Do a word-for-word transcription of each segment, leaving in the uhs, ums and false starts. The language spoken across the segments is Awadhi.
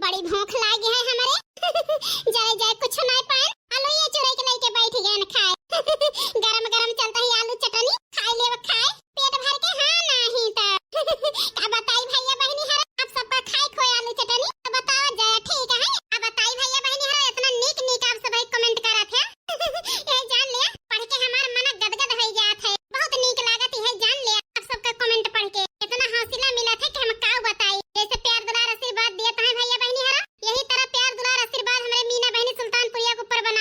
बड़ी भूख लागी है हमरे। जरे जाए कुछ नाहीं पाएन, आलू ये चुरई के लेके बैठ गएन खाए। गरम गरम चलता ही आलू चटनी खाए लेव, खाए पेट भर के, हाँ नाहीं त। का बताई भैया बहिनी हर, आप सबका खाए खोए आलू चटनी, तो बतावा जाए ठीक है। अब बताई भैया बहिनी हर, इतना नीक नीक आप सब comment करत है। ये जान लिया, पढ़ के हमार मन गदगद हो जात है, बहुत नीक लागत है, जान लिया आप सबका comment पढ़ के इतना हौसला मिलत है कि हम का बताई। जैसे प्यार दुलार आशीर्वाद दिया तहे भैया बहिनी हरा, यही तरह प्यार दुलार आशीर्वाद हमरे मीना बहिनी सुल्तानपुरिया के ऊपर बना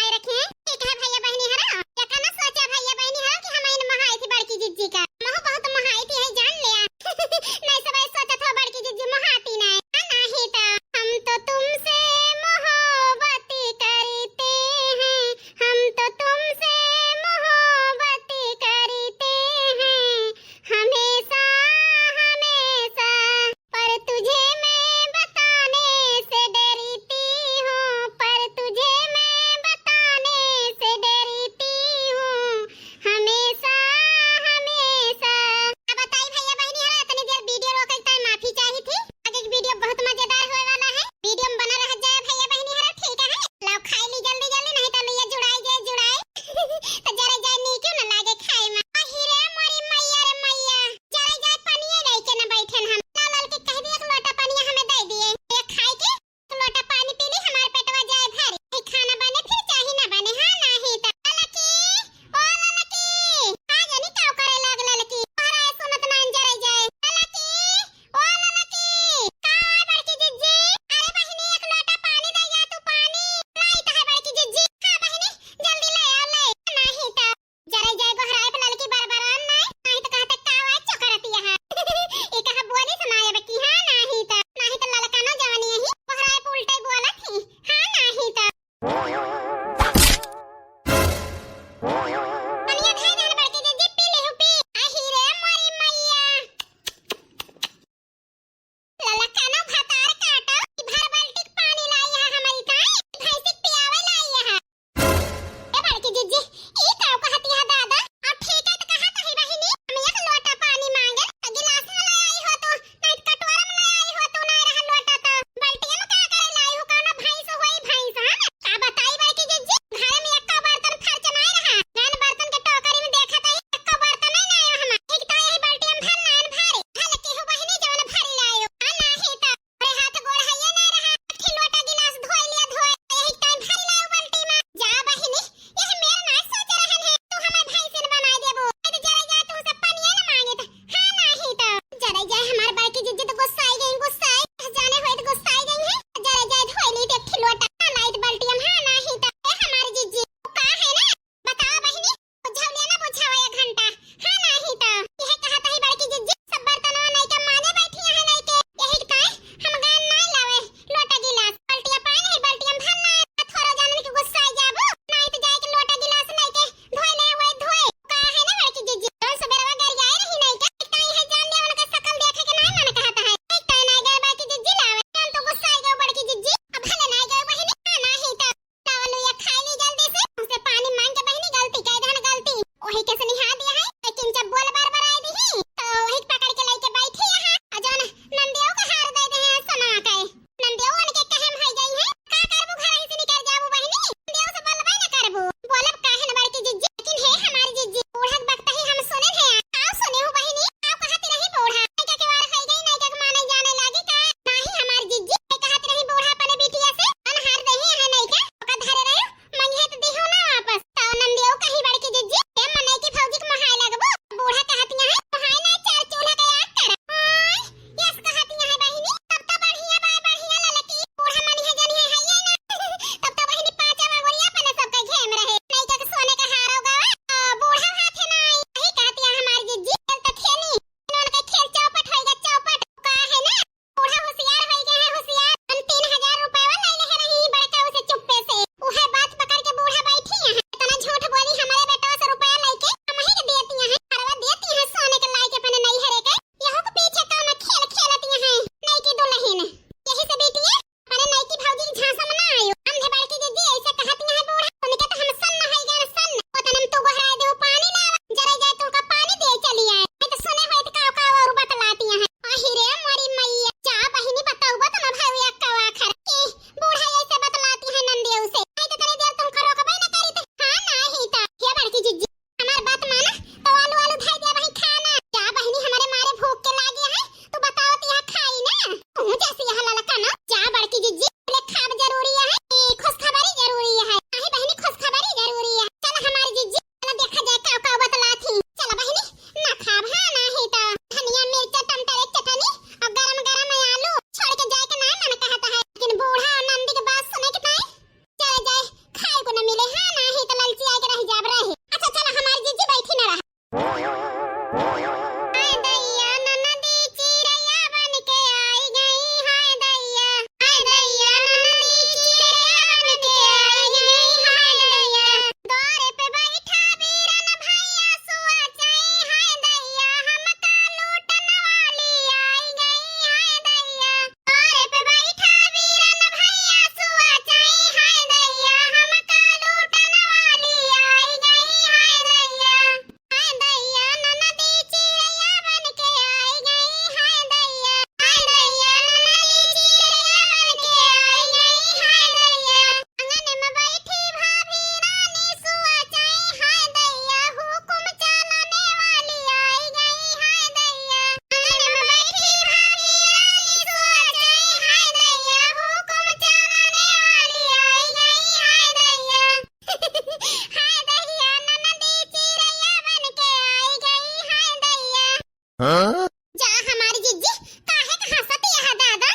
जा हमारी जिज्जी, काहे का हँसत यह दादा?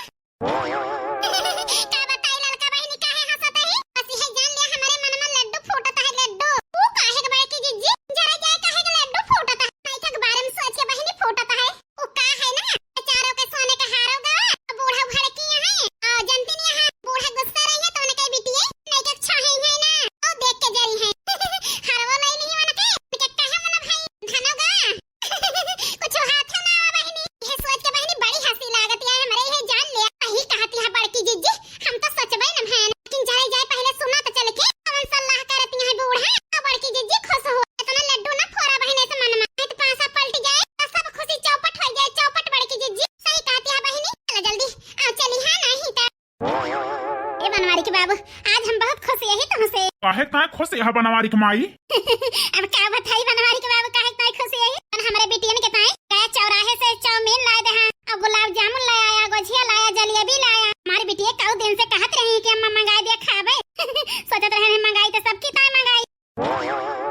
का बताई ललका बहिनी, काहे हँसत है? बस यह जान लिया, हमरे मन में लड्डू फूटत है, लड्डू। तू काहे के बड़की जिज्जी, जरा जाए काहे के लड्डू फूटत है? माई के बारे में सोच के बहिनी फूटत है। उ का है ना, चारों के सोने का हारो गवा, बूढ़ा भड़की है, आ, जनती नहीं है, बूढ़ा गुस्सा रही है तो उनके बिटिये, नहीं के छाहे है ना, ओ देख के जरी है। हरवो नहीं नहीं उनके, उनके कहे मन भाई, धनो गवा। कुछ हाथ ना आवा बहिनी, ये सोच के बहिनी बड़ी हँसी लागत है, हमरे ये जान ले, यही कहती है बड़की जिज्जी, हम तो सोचबे न भैन, लेकिन जाए जाए पहले सुना तो चल के, कौन सलाह करती है बूढ़ा, तो बड़की जिज्जी खुश हो, इतना लड्डू ना फोरा बहिनी से मन में, नहीं तो पासा पलट जाए, तो सब खुशी चौपट हो जाए, चौपट बड़की जिज्जी। सही कहती है बहिनी, चलो जल्दी, आओ चली, हाँ, नहीं तो। ए बनवारी के बाबू, आज हम बहुत खुश यही तुमसे। काहे ताय खुश यह बनवारी के माई? अब का बताई बनवारी के बाबू, काहे ताय खुश यही? हमरे बिटियन के ताय गया चौराहे से चाउमीन लाए दे हैं, और गुलाब जामुन लाया, आया, गोझिया लाया, जलेबी लाया। हमारी बिटिया कऊ दिन से कहत रही कि अम्मा मंगाई दे खाबे। सोचत रहे मंगाई तो सबकी ताय मंगाई।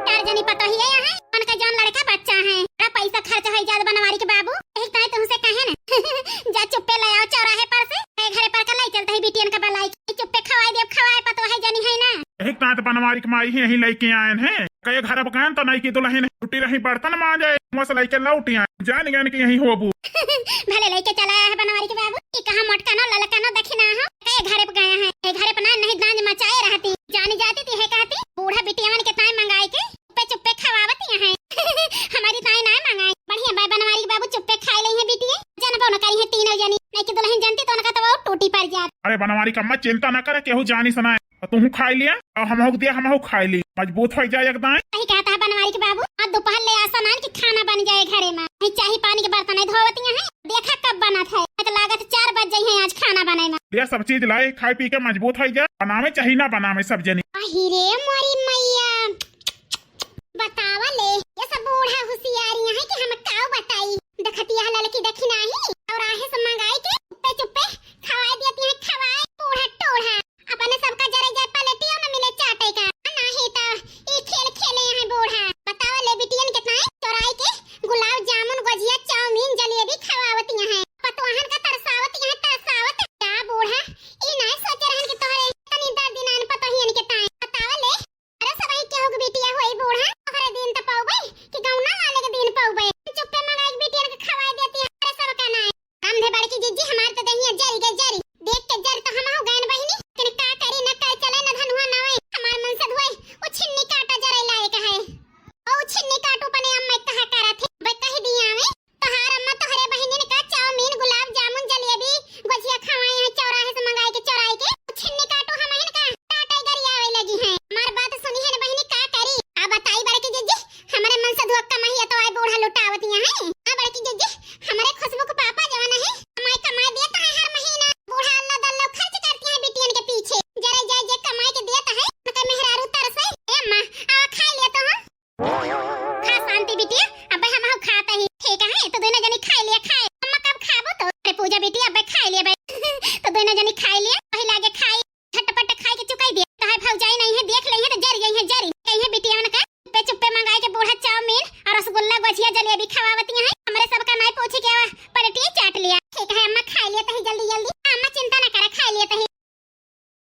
चार जनी पतोहिया यहाँ, उनका जौन लड़का बच्चा है, बड़ा पैसा खर्च है ज्यादा बनवारी के बाबू, यही ताय तुमसे कहे न। जा चुप्पे ले आओ चौराहे पर से, ए घरे पर का ले चलते ही बिटियन का बलाई के चुप्पे खवाए दे, अब खवाए पतोहे जनी है ना। यही ताय तो बनवारी के माई ही यही लेके आयन है, कई घर अब गयन तो नहीं की दुल्हन छुट्टी रही बर्तन मांजे, मस लेके लौटी आए, जान गयन कि यही होबू। भले लेके चला आया है बनवारी के बाबू, कि कहाँ मोटका नो ललका नो दखिना हो, कई घरे पे गया है, ए घरे पे ना नहीं दांज मचाए रहती, जानी जाती थी है कहती, बूढ़ा बिटियावन के ताय मंगाए के चुप्पे चुप्पे खवावत यहाँ है। हमारी ताय ना मंगाए, बढ़िया बाय बनवारी के बाबू चुप्पे खाए ले है बिटिये, जनबो न करी है तीनों जनी, नहीं कि दुल्हन जनती तो उनका तो वो टूटी पड़ जात। अरे बनवारी का अम्मा चिंता न करे, केहू जानी सुनाए, और तुहू खाए लिया और हमहू के दिया, हमहू खाए ली, मजबूत हो जाए एकदम। सही कहता है बनवारी के बाबू, आज दोपहर ले आसा मान कि खाना बन जाए घरे में, नहीं चाही पानी के बर्तन नहीं धोवत यहाँ है, देखा कब बनत है, नहीं तो लागत चार बज जाई है आज खाना बनाए में। ये सब चीज लाए, खाए पी के मजबूत हो जा, बनावे चाही ना बनावे सब जनी। अही रे मोरी मैया, बतावा ले, ये सब बूढ़ा होशियारी है कि हम काऊ बताई। देखतिया ललकी देखी नाही, और आहे से मंगाई के चुप्पे चुप्पे खवाए देती है, खवाए बूढ़ा टोढ़ा। अपने सबका जरे जाए पलटियो न मिले चाटे का, नाही तो ई खेल खेले हैं बूढ़ा। बतावा ले बिटियन के ताई चोराई के गुलाब जामुन, गोझिया, चाउमीन, जलेबी खवावती हैं। पतोहन का तरसावती हैं, तरसावत। का बूढ़ा, ई नाही सोचे रहन कि तोहरे तनी दर्द नान पतोहियन के ताई। बतावा ले, अरे सबही केहू के बिटिया होई बूढ़ा, ओकरे दिन त पउबे कि गौना वाले के दिन पउबे। चुप्पे मंगाई के बिटियन के खवाई देती है, अरे सबका नाई। समझे बड़की जिज्जी, हमार त दहिया जरी गई जरी, देख के जरी त हमहू गयन बहिनी, लेकिन का करी, न कल चले न धनुहा नवे, हमार मन से धोए, उ छिन्नी काटा जरे लायक है। ओ छिन्नी काटू पने अम्मा कहा करत है, बे कही दिया में, तोहार अम्मा तोहरे बहिनिन का चाउमीन, गुलाब जामुन, जलेबी, गोझिया खवाए हैं चौराहे से मंगाई के, चोराई के। छिन्नी काटू हमहिन का टाटे गरियावे लगी हैं। हमार बात सुनी है न बहिनी, का करी? आ बताई बड़की जिज्जी, हमरे मन से धोखा महिया तो आए बूढ़ा लुटावतिया हैं। आ बड़की जिज्जी, हमरे खुशबू के पापा जवन है, कमाई कमाई देता है हर महीना। बूढ़ा अल्ला दल्लो खर्च करती है बिटियन के पीछे। जरे जाए जे कमाई के देता है, उनके मेहरारू तरसे। ए अम्मा, आवा खा लिया तो हम। खा शांति बिटिया, अबे हमहू खात ही। ठीक है, तो दोनों जनी खाई लिया, खाए। अम्मा कब खाबो तो? अरे पूजा बिटिया, अबे खाई लिया बे। तो दोनों जनी खाई लिया, वही लागे खाई। झटपट खाई के चुकाई दिया। तो है भौजाई नहीं है, देख ले है तो जरी गई है, जरी गई है बिटिया उनका। चुप्पे चुप्पे मंगाई के बूढ़ा चाउमीन और रसगुल्ला, गोझिया, जलेबी खवावती है। हमरे सबका नहीं पूछी के पलटिए चाट लिया। ठीक है अम्मा, खाई लिया तही जल्दी जल्दी। अम्मा चिंता ना करे, खाई लिया तही।